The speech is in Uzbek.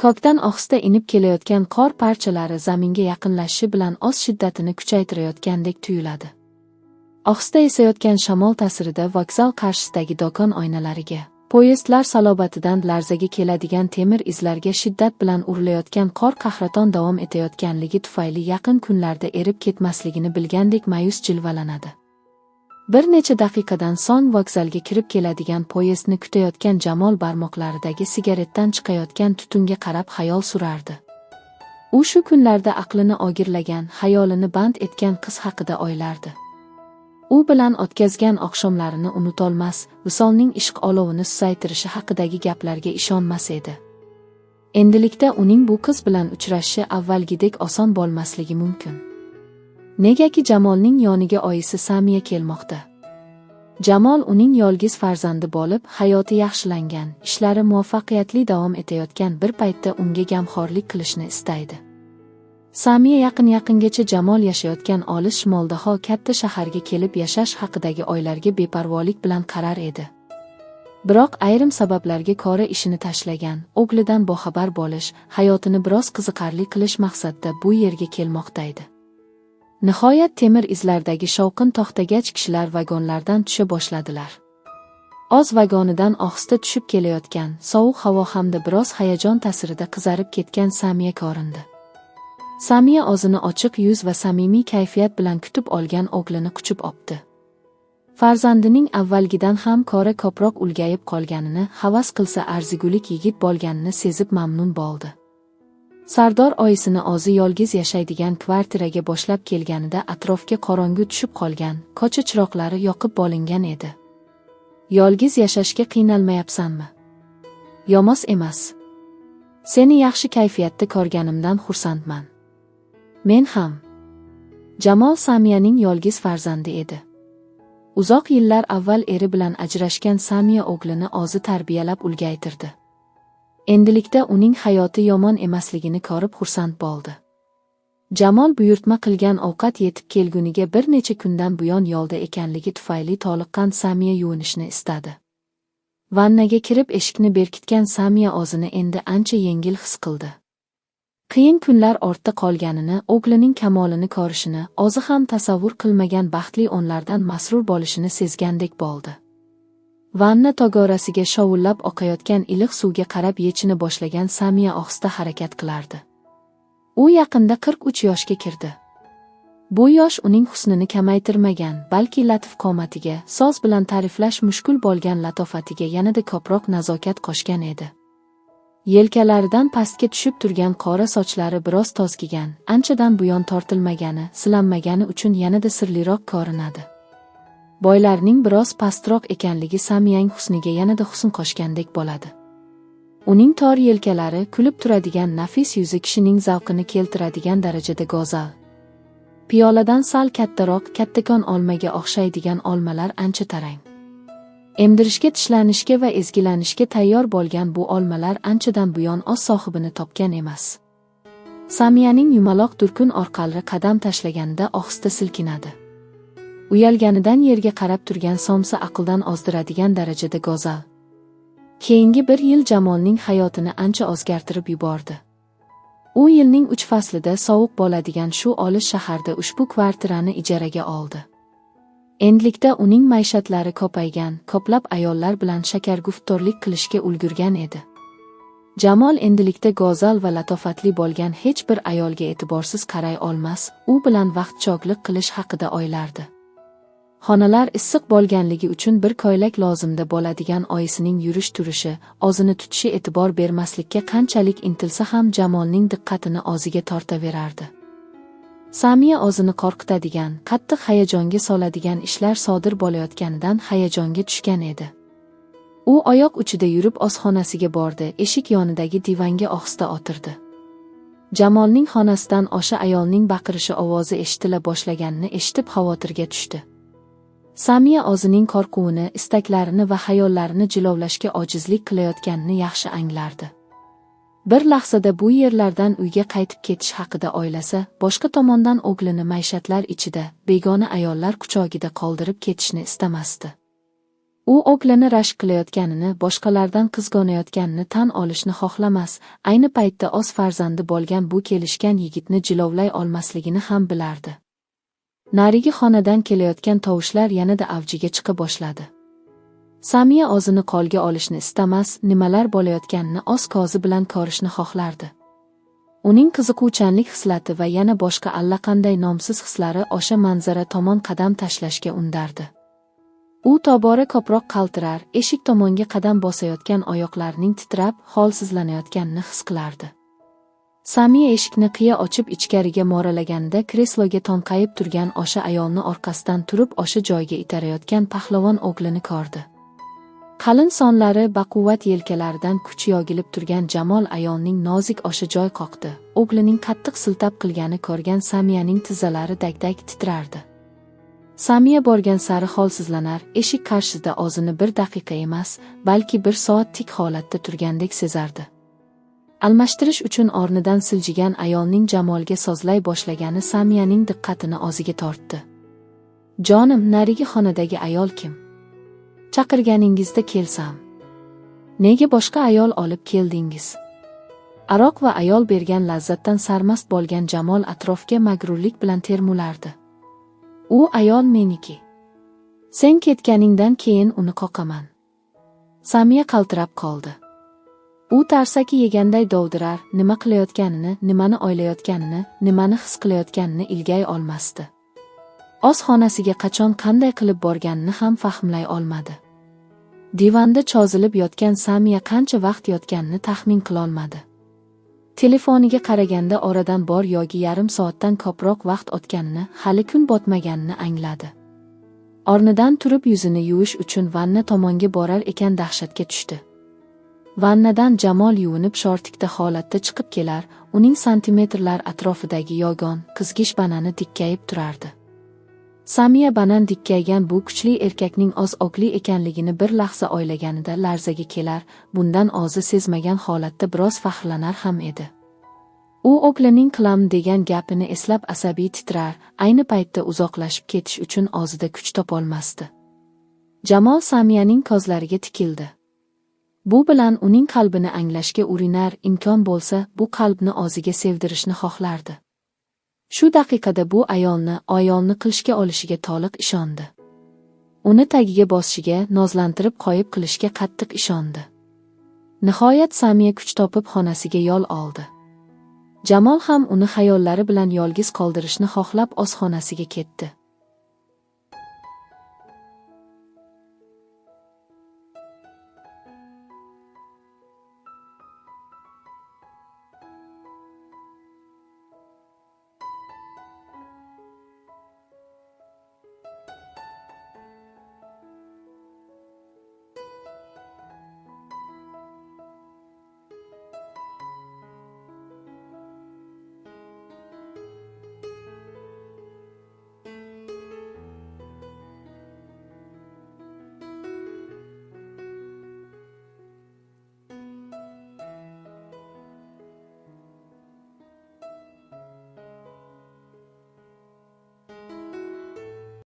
Kokdan ohista inib kelayotgan qor parchalari zaminga yaqinlashishi bilan oz shiddatini kuchaytirayotgandek tuyuladi. Ohista esayotgan shamol ta'sirida vokzal qarshisidagi do'kon oynalariga, poyezdlar salobatidan larzaga keladigan temir izlarga shiddat bilan urilayotgan qor qahraton davom etayotganligi tufayli yaqin kunlarda erib ketmasligini bilgandek ma'yus jilvalanadi. Bir necha daqiqadan so'ng vokzalga kirib keladigan poyezdni kutayotgan Jamol barmoqlaridagi sigaretdan chiqayotgan tutunga qarab xayol surardi. U shu kunlarda aqlini ogirlagan, xayolini band etgan qiz haqida o'ylardi. U bilan o'tkazgan oqshomlarini unutolmas, visolning ishq olovini susaytirishi haqidagi gaplarga ishonmas edi. Endilikda uning bu qiz bilan uchrashishi avvalgidek oson bo'lmasligi mumkin. Negaki Jamolning yoniga oyisi Samiya kelmoqda. Jamol uning yolg'iz farzandi bo'lib, hayoti yaxshilangan, ishlari muvaffaqiyatli davom etayotgan bir paytda unga gamxo'rlik qilishni istaydi. Samiya yaqin-yaqingacha Jamol yashayotgan olis shimoldaho katta shaharga kelib yashash haqidagi o'ylarga beparvolik bilan qarar edi. Biroq ayrim sabablarga ko'ra ishini tashlagan, o'g'lidan boxabar bo'lish, hayotini biroz qiziqarli qilish maqsadida bu yerga kelmoqda edi. Nihoyat temir izlardagi shovqin to'xtagach kishilar vagonlardan tusha boshladilar. Oz vagonidan ohista tushib kelayotgan, sovuq havo hamda biroz hayajon ta'sirida qizarib ketgan Samiya ko'rindi. Samiya o'zini ochiq yuz va samimiy kayfiyat bilan kutib olgan o'g'lini quchib opdi. Farzandining avvalgidan ham ko'ra ko'proq ulg'ayib qolganini, havas qilsa arzigulik yigit bo'lganini sezib mamnun bo'ldi. Sardor oyisini o'zi yolg'iz yashaydigan kvartiraga boshlab kelganida atrofga qorong'u tushib qolgan, ko'cha chiroqlari yoqib bo'lingan edi. Yolg'iz yashashga qiynalmayapsanmi? Yomon emas. Seni yaxshi kayfiyatda ko'rganimdan xursandman. Men ham. Jamol Samiyaning yolg'iz farzandi edi. Uzoq yillar avval eri bilan ajrashgan Samiya o'g'lini o'zi tarbiyalab ulg'aytirdi. Endilikda uning hayoti yomon emasligini ko'rib xursand bo'ldi. Jamol buyurtma qilgan ovqat yetib kelguniga bir necha kundan buyon yo'lda ekanligi tufayli toliqqan Samiya yuvinishni istadi. Vannaga kirib eshikni berkitgan Samiya o'zini endi ancha yengil his qildi. Qiyin kunlar ortda qolganini, o'g'lining kamolini ko'rishini, o'zi ham tasavvur qilmagan baxtli onlardan masrur bo'lishini sezgandek bo'ldi. Vanna tog'orasiga shovullab oqayotgan iliq suvga qarab yechina boshlagan Samiya ohista harakat qilardi. U yaqinda 43 yoshga kirdi. Bu yosh uning husnini kamaytirmagan, balki latif qomatiga, so'z bilan ta'riflash mushkul bo'lgan latofatiga yanada ko'proq nazokat qo'shgan edi. Yelkalaridan pastga tushib turgan qora sochlari biroz tozgigan, anchadan buyon tortilmagani, silanmagani uchun yanada sirliroq ko'rinadi. Boylarning biroz pastroq ekanligi Samiyaning husniga yanada husn qo'shgandek bo'ladi. Uning tor yelkalari, kulib turadigan nafis yuzi kishining zavqini keltiradigan darajada go'zal. Piyoladan sal kattaroq, kattakon olmaga o'xshaydigan olmalar ancha tarang. Emdirishga, tishlanishga va ezgilanishga tayyor bo'lgan bu olmalar anchadan buyon o'z sohibini topgan emas. Samiyaning yumaloq durkun orqali qadam tashlaganda ohista silkinadi. Uyalganidan yerga qarab turgan somsa aqldan ozdiradigan darajada go'zal. Keyingi bir yil Jamolning hayotini ancha o'zgartirib yubordi. U yilning 3 faslida sovuq bo'ladigan shu olis shaharda ushbu kvartirani ijaraga oldi. Endilikda uning maishatlari ko'paygan, ko'plab ayollar bilan shakarguftorlik qilishga ulgurgan edi. Jamol endilikda go'zal va latofatli bo'lgan hech bir ayolga e'tiborsiz qaray olmas, u bilan vaqtchoqlik qilish haqida o'ylardi. Xonalar issiq bo'lganligi uchun bir ko'ylak lozimda bo'ladigan oyisining yurish turishi, o'zini tutishi e'tibor bermaslikka qanchalik intilsa ham Jamolning diqqatini o'ziga tortaverardi. Samiya o'zini qo'rqitadigan, qattiq hayajonga soladigan ishlar sodir bo'layotganidan hayajonga tushgan edi. U oyoq uchida yurib o'z xonasiga bordi, eshik yonidagi divanga ohista o'tirdi. Jamolning xonasidan o'sha ayolning baqirishi ovozi eshitila boshlaganini eshitib xavotirga tushdi. Samiya o'zining qo'rquvini, istaklarini va xayollarini jilovlashga ojizlik qilayotganini yaxshi anglardi. Bir lahzada bu yerlardan uyga qaytib ketish haqida o'ylasa, boshqa tomondan o'g'lini maishatlar ichida, begona ayollar quchog'ida qoldirib ketishni istamasdi. U o'g'lini rashk qilayotganini, boshqalardan qizg'onayotganini tan olishni xohlamas, ayni paytda o'z farzandi bo'lgan bu kelishgan yigitni jilovlay olmasligini ham bilardi. Narigi xonadan kelayotgan tovushlar yanada avjiga chiqa boshladi. Samiya o'zini qo'lga olishni istamas, nimalar bo'layotganini o'z ko'zi bilan ko'rishni xohlardi. Uning qiziquvchanlik hislati va yana boshqa allaqanday nomsiz hislari o'sha manzara tomon qadam tashlashga undardi. U tobora ko'proq qaltirar, eshik tomonga qadam bosayotgan oyoqlarining titrab, holsizlanayotganini his qilardi. Samiya eshikni qiya ochib ichkariga mo'ralaganda kresloga tonqayib turgan o'sha ayolni orqasidan turib o'sha joyga itarayotgan pahlavon o'g'lini ko'rdi. Qalin sonlari baquvvat yelkalaridan kuch yog'ilib turgan Jamol ayolning nozik o'sha joy qoqdi. O'g'lining qattiq siltab qilgani ko'rgan Samiyaning tizzalari dag-dag titrardi. Samiya borgan sari holsizlanar, eshik qarshisida o'zini bir daqiqa emas, balki bir soat tik holatda turgandek sezardi. Almashtirish uchun o'rnidan siljigan ayolning Jamolga so'zlay boshlagani Samiyaning diqqatini o'ziga tortdi. "Jonim, narigi xonadagi ayol kim? Chaqirganingizda kelsam. Nega boshqa ayol olib keldingiz?" Aroq va ayol bergan lazzatdan sarmast bo'lgan Jamol atrofga magrurlik bilan termulardi. "U ayol meniki. Sen ketganingdan keyin uni qoqaman." Samiya qaltirab qoldi. U tarsaki yeganday dovdirar, nima qilayotganini, nimani o'ylayotganini, nimani his qilayotganini ilgay olmasdi. O'z xonasiga qachon qanday qilib borganini ham fahmlay olmadi. Divanda cho'zilib yotgan Samiya qancha vaqt yotganini taxmin qilolmadi. Telefoniga qaraganda oradan bor yoki yarim soatdan ko'proq vaqt o'tganini, hali kun botmaganini angladi. O'rnidan turib yuzini yuvish uchun vanna tomonga borar ekan dahshatga tushdi. Vannadan Jamol yuvinib shortikda holatda chiqib kelar, uning santimetrlar atrofidagi yogon, qizgish banani dikkayib turardi. Samiya banan dikkaygan bu kuchli erkakning oz o'g'li ekanligini bir lahza o'ylaganida larzaga kelar, bundan o'zi sezmagan holatda biroz faxrlanar ham edi. U o'g'lining qilam degan gapini eslab asabiy titrar, ayni paytda uzoqlashib ketish uchun o'zida kuch topolmasdi. Jamol Samiyaning ko'zlariga tikildi. Bu bilan uning qalbini anglashga urinar, imkon bo'lsa, bu qalbni o'ziga sevdirishni xohlardi. Shu daqiqada bu ayolni qilishga olishiga to'liq ishondi. Uni tagiga bosishiga, nozlantirib qo'yib qilishga qattiq ishondi. Nihoyat Samiya kuch topib xonasiga yo'l oldi. Jamol ham uni xayollari bilan yolg'iz qoldirishni xohlab o'z xonasiga ketdi.